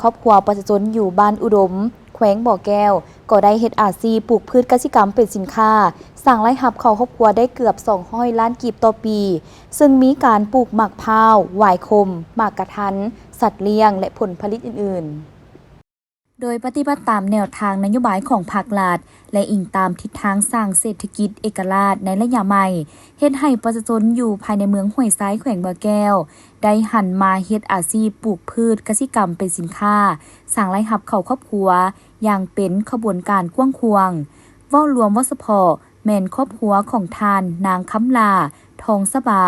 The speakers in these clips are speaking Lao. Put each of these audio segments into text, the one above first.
ຄອບຄົວປະຊາຊົນຢູ່ບ້ານອຸດົມ ແຂວງບໍ່ແກ້ວ ກໍໄດ້ເຮັດອາຊີບປູກພືດກະສິກຳເປັນສິນຄ້າ, ສ້າງລາຍຮັບເຂົ້າຄອບຄົວໄດ້ເກືອບສອງຮ້ອຍລ້ານກີບຕໍ່ປີ, ເຊິ່ງມີການປູກໝາກພ້າວ, ຫວາຍຂົມ, ໝາກກະທັນ, ສັດລ້ຽງ ແລະ ຜົນຜະລິດອື່ນໆ. ໂດຍປະຕິບັດຕາມແນວທາງນະໂຍບາຍຂອງພັກລັດ ແລະ ອີງຕາມທິດທາງສ້າງເສດຖະກິດເອກະລາດໃນໄລຍະໃໝ່, ເຮັດໃຫ້ປະຊາຊົນຢູ່ພາຍໃນເມືອງຫ້ວຍຊາຍ ແຂວງບໍ່ແກ້ວ ໄດ້ຫັນມາເຮັດອາຊີບປູກພືດກະສິກຳເປັນສິນຄ້າ, ສ້າງລາຍຮັບເຂົ້າຄອບຄົວຢ່າງເປັນຂະບວນການກວ້າງຂວາງ. ເວົ້າລວມ, ເວົ້າສະເພາະ ແມ່ນຄອບຄົວຂອງທ່ານນາງຄຳຫຼ້າ ທອງສະບາ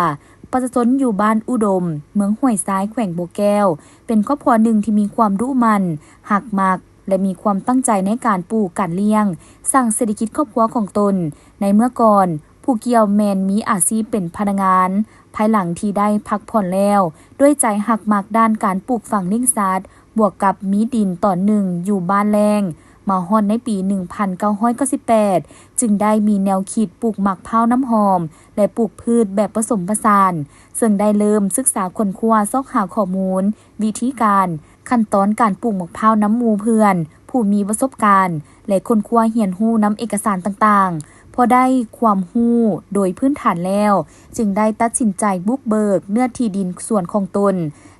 ປະຊາຊົນຢູ່ບ້ານອຸດົມ ເມືອງຫ້ວຍຊາຍ ແຂວງບໍ່ແກ້ວ ເປັນຄອບຄົວໜຶ່ງທີ່ມີຄວາມດຸໝັ່ນ, ຮັກມັກ ແລະ ມີຄວາມຕັ້ງໃຈໃນການປູກການລ້ຽງ, ສ້າງເສດຖະກິດຄອບຄົວຂອງຕົນ. ໃນເມື່ອກ່ອນ, ຜູ້ກ່ຽວແມ່ນມີອາຊີບເປັນພະນັກງານ, ພາຍຫຼັງທີ່ໄດ້ພັກຜ່ອນແລ້ວ, ດ້ວຍໃຈຮັກມັກດ້ານການປູກຝັງລ້ຽງສັດ, ບວກກັບມີດິນຕອນໜຶ່ງຢູ່ບ້ານແລ້ງ, ມາຮອດໃນປີໜຶ່ງພັນເກົ້າຮ້ອຍເກົ້າສິບແປດ ຈຶ່ງໄດ້ມີແນວຄິດປູກໝາກພ້າວນ້ຳຫອມ ແລະ ປູກພືດແບບປະສົມປະສານ, ເຊິ່ງໄດ້ເລີ່ມສຶກສາຄົ້ນຄວ້າຊອກຫາຂໍ້ມູນ, ວິທີການ, ຂັ້ນຕອນການປູກໝາກພ້າວນຳໝູ່ເພື່ອນຜູ້ມີປະສົບການ ແລະ ຄົ້ນຄວ້າຮຽນຮູ້ນຳເອກະສານຕ່າງໆ. ພໍໄດ້ຄວາມຮູ້ໂດຍພື້ນຖານແລ້ວ, ຈຶ່ງໄດ້ຕັດສິນໃຈບຸກເບີກເນື້ອທີ່ດິນສວນຂອງຕົນ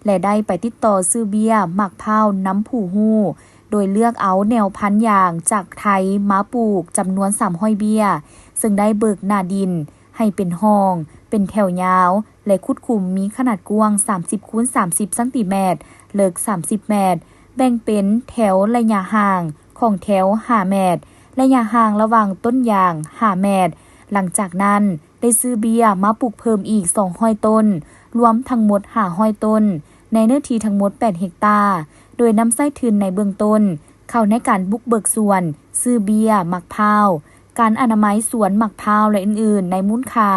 ແລະ ໄດ້ໄປຕິດຕໍ່ຊື້ເບ້ຍໝາກພ້າວນຳຜູ້ຮູ້, ໂດຍເລືອກເອົາແນວພັນຢາງຈາກໄທມາປູກຈຳນວນສາມຮ້ອຍເບ້ຍ, ເຊິ່ງໄດ້ເບີກໜ້າດິນໃຫ້ເປັນຮ່ອງ, ເປັນແຖວຍາວ ແລະ ຂຸດຂຸມມີຂະໜາດກວ້າງສາມສິບຄູນສາມສິບຊັງຕີແມັດ, ເລິກສາມສິບແມັດ, ແບ່ງເປັນແຖວໄລຍະຫ່າງຂອງແຖວຫ້າແມັດ, ໄລຍະຫ່າງລະຫວ່າງຕົ້ນຢາງຫ້າແມັດ. ຫຼັງຈາກນັ້ນ ໄດ້ຊື້ເບ້ຍມາປູກເພີ່ມອີກສອງຮ້ອຍຕົ້ນ, ລວມທັງໝົດຫ້າຮ້ອຍຕົ້ນ, ໃນເນື້ອທີ່ທັງໝົດແປດເຮັກຕາ, ໂດຍນຳໃຊ້ທຶນໃນເບື້ອງຕົ້ນ ເຂົ້າໃນການບຸກເບີກສວນ, ຊື້ເບ້ຍໝາກພ້າວ, ການອະນາໄມສວນໝາກພ້າວ ແລະ ອື່ນໆ ໃນມູນຄ່າ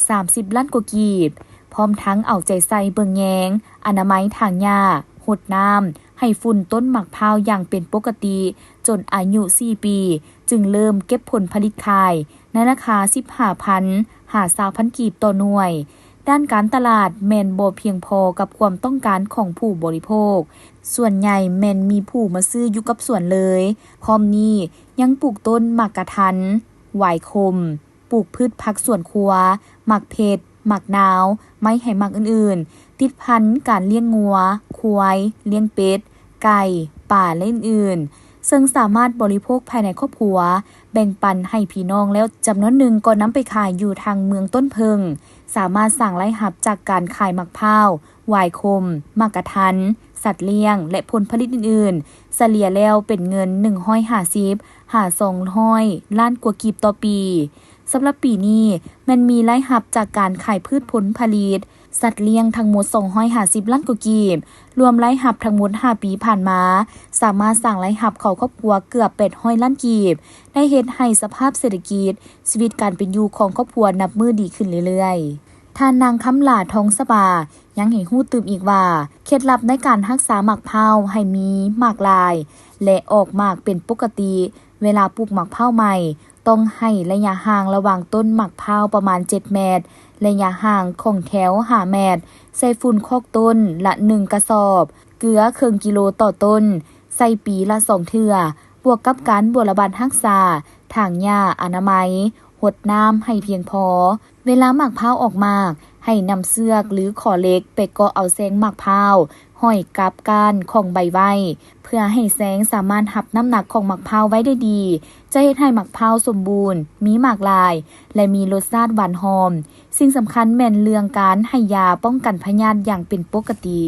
ສາມສິບລ້ານກວ່າກີບ, ພ້ອມທັງເອົາໃຈໃສ່ເບິ່ງແຍງ, ອະນາໄມຖາງຫຍ້າ, ຫົດນ້ຳໃຫ້ຝຸ່ນຕົ້ນໝາກພ້າວຢ່າງເປັນປົກກະຕິ, ຈົນອາຍຸສີ່ປີ ຈຶ່ງເລີ່ມເກັບຜົນຜະລິດຂາຍໃນລາຄາສິບຫ້າພັນຫາຊາວພັນກີບຕໍ່ໜ່ວຍ. ດ້ານການຕະຫຼາດແມ່ນບໍ່ພຽງພໍກັບຄວາມຕ້ອງການຂອງຜູ້ບໍລິໂພກ, ສ່ວນໃຫຍ່ແມ່ນມີຜູ້ມາຊື້ຢູ່ກັບສວນເລີຍ. ພ້ອມນີ້ຍັງປູກຕົ້ນໝາກກະທັນ, ຫວາຍຂົມ, ປູກພືດຜັກສວນຄົວ, ໝາກເຜັດ, ໝາກນາວ, ໄມ້ໃຫ້ໝາກອື່ນໆ, ຕິດພັນການລ້ຽງງົວ, ຄວາຍ, ລ້ຽງເປັດ, ໄກ່, ປາ ແລະ ອື່ນໆ, ເຊິ່ງສາມາດບໍລິໂພກພາຍໃນຄອບຄົວ, ແບ່ງປັນໃຫ້ພີ່ນ້ອງ ແລ້ວຈຳນວນໜຶ່ງກໍນຳໄປຂາຍຢູ່ທາງເມືອງຕົ້ນເຜິ້ງ, ສາມາດສ້າງລາຍຮັບຈາກການຂາຍໝາກພ້າວ, ຫວາຍຂົມ, ໝາກກະທັນ, ສັດລ້ຽງ ແລະ ຜົນຜະລິດອື່ນໆ, ສະເລ່ຍແລ້ວເປັນເງິນໜຶ່ງຮ້ອຍຫ້າສິບຫາສອງຮ້ອຍລ້ານກວ່າກີບຕໍ່ປີ. ສຳລັບປີນີ້ແມ່ນມີລາຍຮັບຈາກການຂາຍພືດຜົນຜະລິດ, ສັດລ້ຽງທັງໝົດສອງຮ້ອຍຫ້າສິບລ້ານກວ່າກີບ, ລວມລາຍຮັບທັງໝົດຫ້າປີຜ່ານມາ, ສາມາດສ້າງລາຍຮັບເຂົ້າຄອບຄົວເກືອບແປດຮ້ອຍລ້ານກີບ, ໄດ້ເຮັດໃຫ້ສະພາບເສດຖະກິດ, ຊີວິດການເປັນຢູ່ຂອງຄອບຄົວນັບມື້ດີຂຶ້ນເລື້ອຍໆ. ທ່ານນາງຄຳຫຼ້າ ທອງສະບາ ຍັງໃຫ້ຮູ້ຕື່ມອີກວ່າ, ເຄັດລັບໃນການຮັກສາໝາກພ້າວໃຫ້ມີໝາກຫຼາຍ ແລະ ອອກໝາກເປັນປົກກະຕິ, ເວລາປູກໝາກພ້າວໃໝ່ ຕ້ອງໃຫ້ໄລຍະຫ່າງລະຫວ່າງຕົ້ນໝາກພ້າວປະມານເຈັດແມັດ, ໄລຍະຫ່າງຂອງແຖວຫ້າແມັດ, ໃສ່ຝຸ່ນຄອກຕົ້ນລະໜຶ່ງກະສອບ, ເກືອເຄິ່ງກິໂລຕໍ່ຕົ້ນ, ໃສ່ປີລະສອງເທື່ອ, ບວກກັບການບົວລະບັດຮັກສາ, ຖາງຫຍ້າອະນາໄມ, ຫົດນ້ຳໃຫ້ພຽງພໍ. ເວລາໝາກພ້າວອອກໝາກ, ໃຫ້ນຳເຊືອກ ຫຼື ຂໍເຫຼັກໄປເກາະເອົາແຊງໝາກພ້າວ, ຫ້ອຍກັບກ້ານຂອງໃບໄວ້ ເພື່ອໃຫ້ແຊງສາມາດຮັບນ້ຳໜັກຂອງໝາກພ້າວໄວ້ໄດ້ດີ, ຈະເຮັດໃຫ້ໝາກພ້າວສົມບູນ, ມີໝາກຫຼາຍ ແລະ ມີລົດຊາດຫວານຫອມ. ສິ່ງສຳຄັນແມ່ນເລື່ອງການໃຫ້ຢາປ້ອງກັນພະຍາດຢ່າງເປັນປົກກະຕິ.